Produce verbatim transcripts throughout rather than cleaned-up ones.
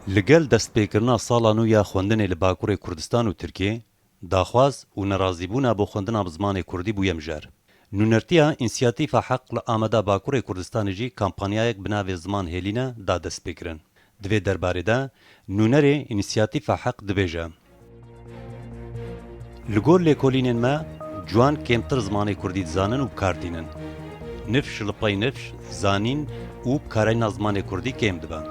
Li gel destpêkirina sala nû ya xwendinê li Bakurê Kurdistan û Tirkiyê, daxwaz û nerazîbûna bo xwendina bi zimanê kurdî bûye mijar. Nûnertiya Însiyatîfa Heq li Ameda Bakurê Kurdistanê jî kampanyayek bi navê Ziman Hêlîne da destpêkirin. Di vê derbarê de nûnerê Însiyatîfa Heq dibêje, li gor lêkolînên me ciwan kêmtir zimanê kurdî dizanin û bi kar tînin. Nifş li pey nifş, zanîn û bikarayîna zimanê kurdî kêm dibe.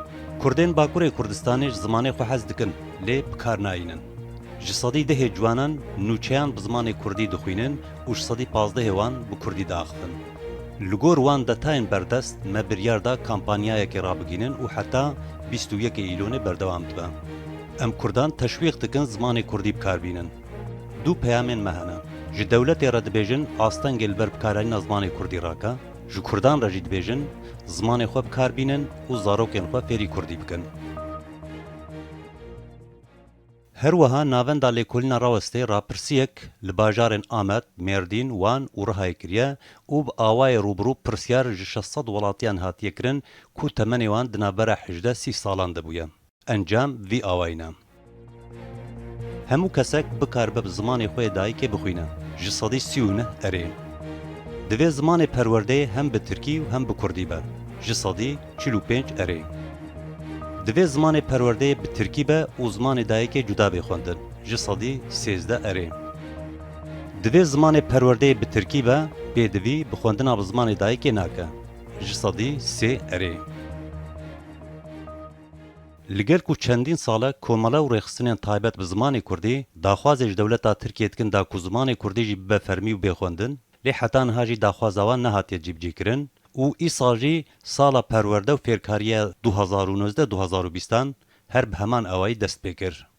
Kurdên Bakurê Kurdistanê ji zimanê xwe hez dikin, lê bi kar nayînin. Ji sedî dehê ciwanan nûçeyan bi zimanê kurdî dixwînin û ji sedî pazdehê wan bi kurdî diaxifin. Li gor wan detayên berdest me biryar da kampanyayekê rabigihînin û heta bîst û yekê Îlonê berdewam dibe. Em kurdan teşwîq dikin zimanê kurdî bi kar bînin. Du peyamên me hene. Ji dewletê re dibêjin astengê li ber bikarhênîna zimanê kurdî rake, ji kurdan re jî dibêjin zimanê xwe bi kar bînin û zarokên xwe fêrî kurdî bikin. Her wiha Navenda Lêkolîna Rawestê rapirsiyek li bajarên Amed, Mêrdîn, Wan û Rihayê kiriye û bi awayê rûbirû pirsyar ji şeş sed welatiyan hatiye kirin ku temenê wan di navbera hejdeh sî salan de bûye. Encam vî awayî ne. Hemû kesek bikaribe bi zimanê xwe yê dayikê bixwîne, ji sedî sî û neh erê. Divê zimanê perwerdeyê hem bi tirkî û hem bi kurdî be, ji sedî çil û pênc erê. Divê zimanê perwerdeyê bi tirkî be û zimanê dayikê cuda bê xwendin, ji sedî sêzdeh erê. Divê zimanê perwerdeyê bi tirkî be, pêdivî bi xwendina bi zimanê dayikê nake, ji sedî sê erê. Li gel ku çendîn sal e komele û rêxistinên taybet bi zimanê kurdî daxwazê ji dewleta Tirkiyê dikin da ku zimanê kurdî jî bibe fermî û bê xwendin, lê heta niha jî daxwaza wan nehatiye cîbicîkirin û îsal jî sala perwerde û fêrkariya du hezar û nozdeh du hezar û bîstan her bi heman awayî dest pê kir.